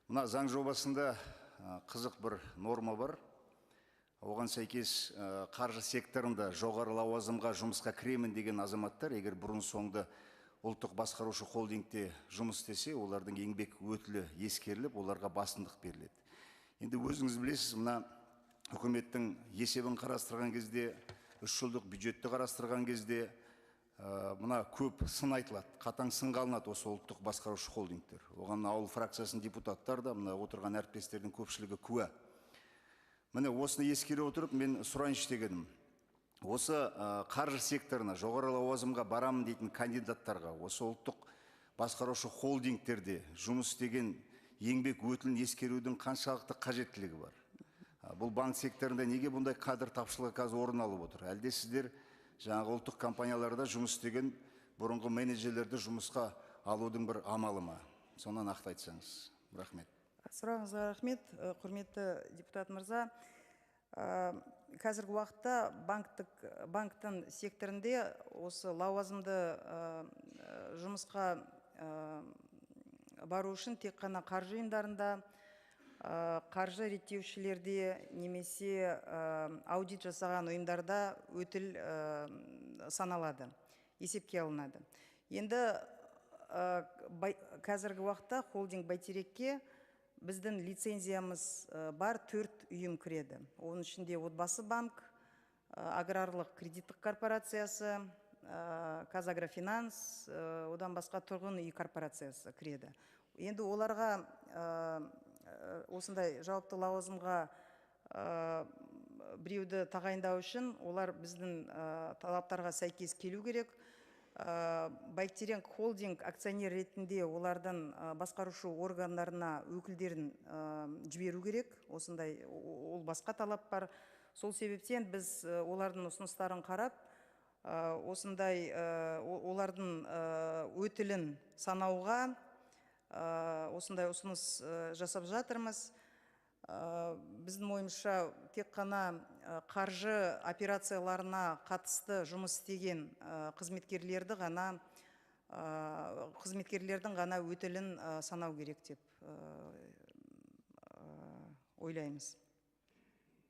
Мына заң жобасында қызық бір норма бар. Оған сәйкес қаржы секторында жоғары лауазымға жұмысқа кіремін деген азаматтар, егер бұрын соңды ұлттық басқарушы холдингте жұмыс істесе, олардың еңбек өтілі ескеріліп, оларға басымдық беріледі. Енді өзіңіз білесіз, мына үкіметтің есебін қарастырған кезде, 3 жылдық бюджетті қарастырған кезде, мына көп сын айтылады, қатаң сынға алынады осы ұлттық басқарушы холдингтер. Оған Ауыл фракциясының депутаттары да, мына отырған әріптестердің көпшілігі куә. Міне, осыны ескере отырып, мен сұрайыншы дегенім. Осы қаржы секторына жоғары лауазымға барамын дейтін кандидаттарға осы ұлттық басқарушы холдингтерде жұмыс істеген еңбек өтілін ескерудің қаншалықты қажеттілігі бар? Бұл банк секторында неге бұндай кадр тапшылығы қазір орын алып отыр? Әлде сіздер жаңағы ұлттық компанияларда жұмыс істеген бұрынғы менеджерлерді жұмысқа алудың бір амалы ма? Соны нақты айтсаңыз. Рахмет. Сұрағыңызға рахмет, құрметті депутат мырза. Қазіргі уақытта банктің секторінде осы лауазымды жұмысқа бару үшін тек қана қаржы ұйымдарында, қаржы реттеушілерде немесе аудит жасаған ұйымдарда өтіл саналады, есепке алынады. Енді қазіргі уақытта холдинг Бәйтерекке біздің лицензиямыз бар 4 ұйым кіреді. Оның ішінде Отбасы банк, аграрлық кредиттік корпорациясы, Казагрофинанс, одан басқа тұрғын үй корпорациясы кіреді. Енді оларға осындай жауапты лауазымға біреуді тағайындау үшін олар біздің талаптарға сәйкес келу керек. Бәйтерек холдинг акционер ретінде олардың басқарушы органдарына өкілдерін жіберу керек. Осындай ол басқа талап бар. Сол себептен біз олардың ұсыныстарын қарап, осындай олардың өтілін санауға осындай ұсыныс жасап жатырмыз. Біздің ойымызша, тек қана қаржы операцияларына қатысты жұмыс істеген қызметкерлерді ғана, қызметкерлердің ғана өтілін санау керек деп ойлаймыз.